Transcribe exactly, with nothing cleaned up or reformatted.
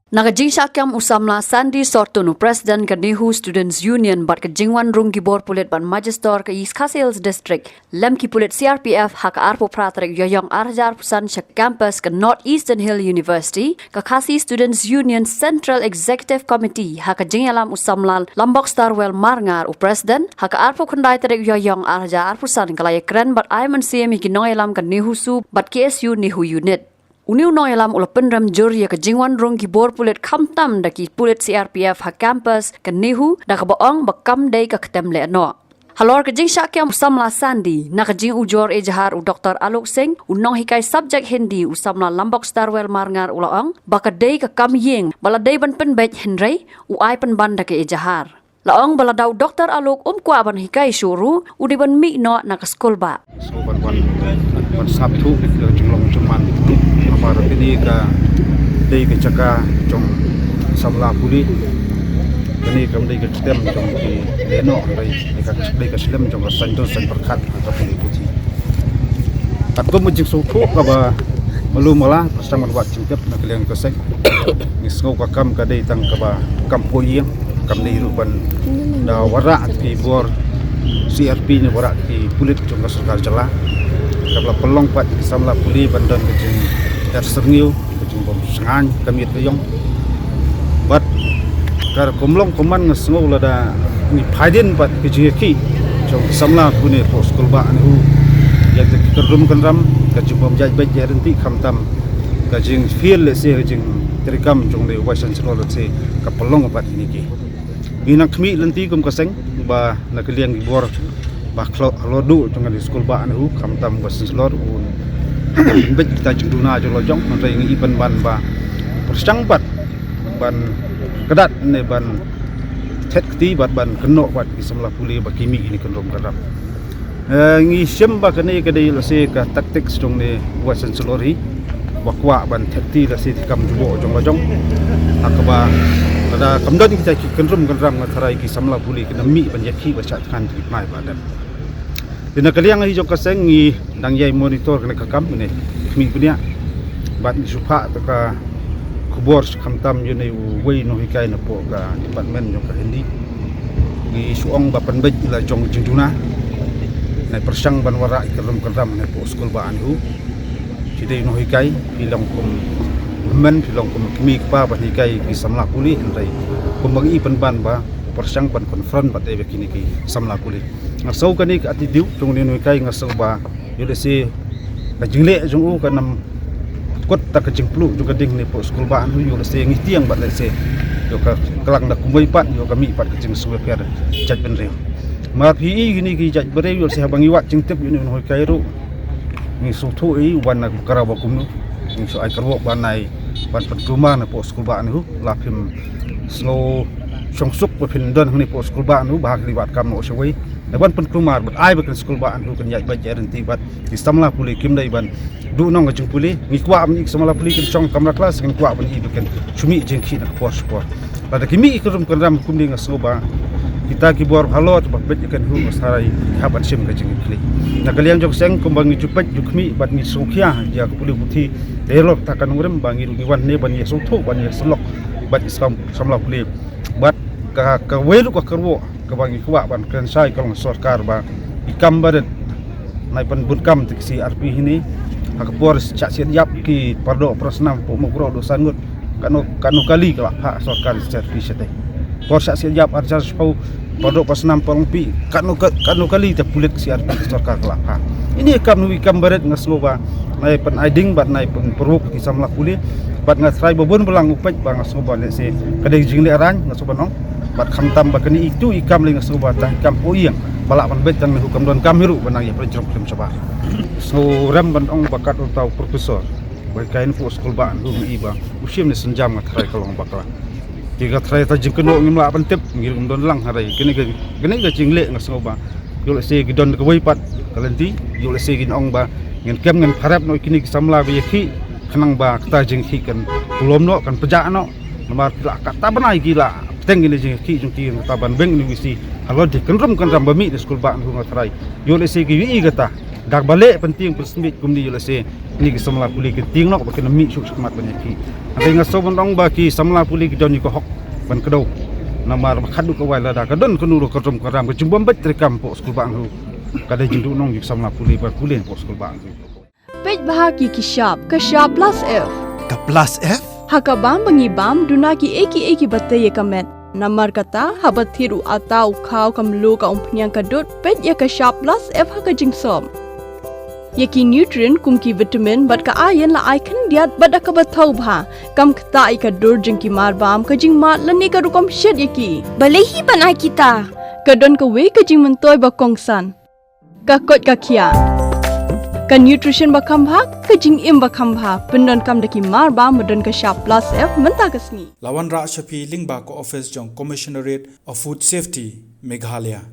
Na ka jingshah kem u samla Sandy Sortun, u President ka NEHU Students Union, bad ka jingwan rung ki bor pulit bad Magister ka East Khasi Hills District, lem ki pulit C R P F, ha ka arphew phra tarik Ïaïong ar hajar arphew san sha campus ka North Eastern Hill University, ka Khasi Students Union Central Executive Committee, ha ka jingïalam u samla Lambok Starwell Marngar, u President, ha ka arphew khyndai tarik Ïaïong ar hajar arphew san, ka la ïakren bad ai mynsiem ïa ki nongïalam ka NEHUSU bad K S U NEHU Unit. Une u nongïalam u la pynrem jur ïa ka jingwan rung ki bor pulit khamtam da ki pulit C R P F ha campus ka NEHU, da kaba ong ba kam dei ka ktem lehnoh. Halor ka jingshah kem u samla Sandy, na ka jingujor ejahar u Doctor Alok Singh, u nonghikai subject Hindi, u samla Lambok Starwell Marngar, u la ong ba ka dei ka kam ïing, ba la dei ban pynbeit, hynrei u ai pynban da ka ejahar. La ong ba lada u Doctor Alok um kwah ban hikai shuh ruh, u dei ban mih noh na ka skulbah. Shu ban, ban, ban sngap thuh ïa ka jinglong jingman. Namar kane ka dei ka jaka jong samla pule. Kane kam dei ka ktem jong ki lehnoh, dei ka, dei ka slem jong ka saiñdur saiñpyrkhat ka pule puthi. Katkum ka jingsngewthuh kaba malu mala, pyrshang ban wad jingtip na ka liang ka seng. Ngi sngew ka kam ka dei tang kaba kam poh ïing, kam dei ruh ban da wanrah ki bor C R P ne wanrah ki pulit jong ka sorkar jylla. Kaba la pynlong pat ki samla pule ban don ka jingïar syrngiew, ka jingbym shngaiñ ka miet ka ïong. Bad ka rukom long kumne nga sngew lada ngi phai dien bad ka jingïakhih jong ki samla pule hapoh skulbah NEHU, ïa ki kynrum kynram, ka jingbym ïaid beit ïaid ryntih khamtam ka jingfail lehse ka jingtreikam jong une u Vice Chancellor lehse ka pynlong bad kine ki. Ngi nang khmih lynti kum ka seng ba na ka liang ki bor ba khlok halor duh jong kane ka skulbah NEHU khamtam ba Vice Chancellor un beit kita jingduna jong la jong, hynrei ngi i pynban ba pyrshang bad ban kdat ne ban thet kti bad ban kynnoh bad ki samla pule ba ki mih ïa kine ki kynrum kynram. Eh, ngi shem ba kane ka dei lehse ka tactics jong une u Vice Chancellor hi, ba kwah ban thet kti lehse ki kam jubok jong la jong. Ha kaba lada kam don kita ki kynrum kynram nga tharai ki samla pule kin ym mih ban ïakhih ba shah thngan ki bnai ba dep. Te na ka liang hi jong ka seng ngi dang ïai monitor kane ka kam, kane khmih bniah. Bad ngi shu phah ïa ka khubor khamtam ïa une uwei u nonghikai napoh ka department jong ka Hindi. Ngi shu ong ba pynbeit la jong jingduna. Nai pyrshang ban wanrah ïa ki kynrum kynram napoh skulbah NEHU. Phi dei u nonghikai, phi long kum u hynmen, phi long kum u kmie kpa ban hikai ïa ki samla pule, hynrei kumba ngi i pynban ba pyrshang ban confront bad ïa kine ki samla pule. Nga sngew kane ka attitude jong une u nonghikai, nga sngew ba ïoh lehse ka jingleh jong u kan ym kut da ka jingpluh jong ka ding napoh skulbah NEHU, ïoh lehse ngi tieng bad lehse ïoh ka klang da kumwei pat, ïoh ka mih pat ka jingsngewpher jaitbynriew. Namar phi i kine ki jaitbynriew, ïoh lehse haba ngi wad jingtip ïa une u nonghikai ruh, ngi sngewthuh i wan na ka karaw ba kumno. Ngi shu ai kyrwoh ban ai, ban pynkulmar napoh skulbah NEHU, la phim sngew shongsuk ba phin don hangne hapoh skulbah NEHU, ba ha kane wad kam noh shawei. Nai ban pynkulmar bad ai ba kane ka skulbah NEHU kan ïaid beit ïaid ryntih bad ki samla pule, kim dei ban duhnong ka jingpule. Ngi kwah ban i ki samla pule kin shong kamra klas, ngi kwah ban i ba kin shu mih jingkhih na ka por sha ka por. Lada ki mih ki kynrum kynram kumne nga sngew ba kita ki bor halor ba peit ïa ka NEHU, nga tharai ki hap ban shim ka jingkitkhlieh. Na ka liang jong ka seng kumba ngi ju peit ju khmih bad ngi sngewkhia ïa ka pule puthi, te halor kata ka nongrim ba ngi ruh ngi wan hangne ban ïasngewthuh, ban ïasyllok bad ki sam-, samla pule. Bad ka, kawei ruh ka kyrwoh kaba ngi kwah ban kren shai ka long sorkar ba ki kam barit nai pynbun kam ïa ki C R P hi ne. Ha ka por shah siat ïap ki pardoh para snam hapoh Mukroh Dosangut, katno, katno kali ka la phah sorkar C R P shatei. Por shah siat ïap ar hajar shiphew, pardoh para snam hapoh Longpih, katno ka, katno kali te pulit C R P sorkar ka la phah. Ine i kam, i kam barit nga sngew ba nai pyn-aiding bad nai pynpyrkhat ki samla pule. Bad nga tharai ba bun balang u peit ba nga sngew ba lehse ka dei jingleh rain, nga sngew ba nong. Bad khamtam ba kane itu i kam lei nga sngew ba tang i kam poh ïing, ba lah ban beit tang NEHU, kam don kam hi ruh ba nang ïa pynjrong khlem shabar. Sngew rem ban ong ba kat uta u professor ba hikai napoh skulbah NEHU, nga i ba u shim ne synjam, nga tharai ka long bakla. Te nga tharai ta jingkynnoh ngim lah ban tip, ngi ruh ngim don lang, hynrei kane ka, kane ka jingleh nga sngew ba ïoh lehse ki don kawei pat ka lynti, ïoh lehse kin ong ba ngin kem ngin pharep noh ïa kine ki samla ba ïakhih, khnang ba kata jingkhih kan pulom noh, kan pjah noh. Namar ki la katta bnai ki la bteng ïa kine jingkhih jong ki, kata ban beng ïa une u VC halor jingkynrum kynram ba mih na skulbah NEHU, nga tharai ïoh lehse ki ïohi kata. Dak ba leh pyntieng pynsmit kumne ïa lehse kine ki samla pule ki tieng noh ba kin mih suk suk mat ban ïa ki. Hynrei nga sngewbha ban ong ba ki samla pule ki don ïa ka hok ban kdew. Namar ba khadduh kawei lada ka don kano ruh ka rum ka ram ka jingbym beit treikam hapoh skul bah ruh, ka dei jingduhnong ïa ki samla pule ban pule hapoh skul bah ruh. Peit bha ki ki shap, ka shap plus F. Ka plus F? Ha ka bam ba ngi bam, duna ki ei ki ei ki ba tei ïa ka met. Namar kata, haba thied u atta u khaw ka mluh ka umphniang ka dud, peit ïa ka shap plus F ha ka jingsop. Ïa ki nutrient kum ki vitamin bad ka iron la ai khyndiat bad da kaba thaw bha. Kam ktah ïa ka dur jong ki marbam, ka jingmad lane ka rukom shet ïa ki. Balei hi ban ai kita? Ka don kawei ka jingmyntoi ba kongsan. Ka koit ka khiah. Ka nutrition ba kham bha, ka jingim ba kham bha. Pyndonkam da ki marbam ba don ka shap plus F mynta ka sngi. La wanrah sha phi lyngba ka office jong Commissionerate of Food Safety, Meghalaya.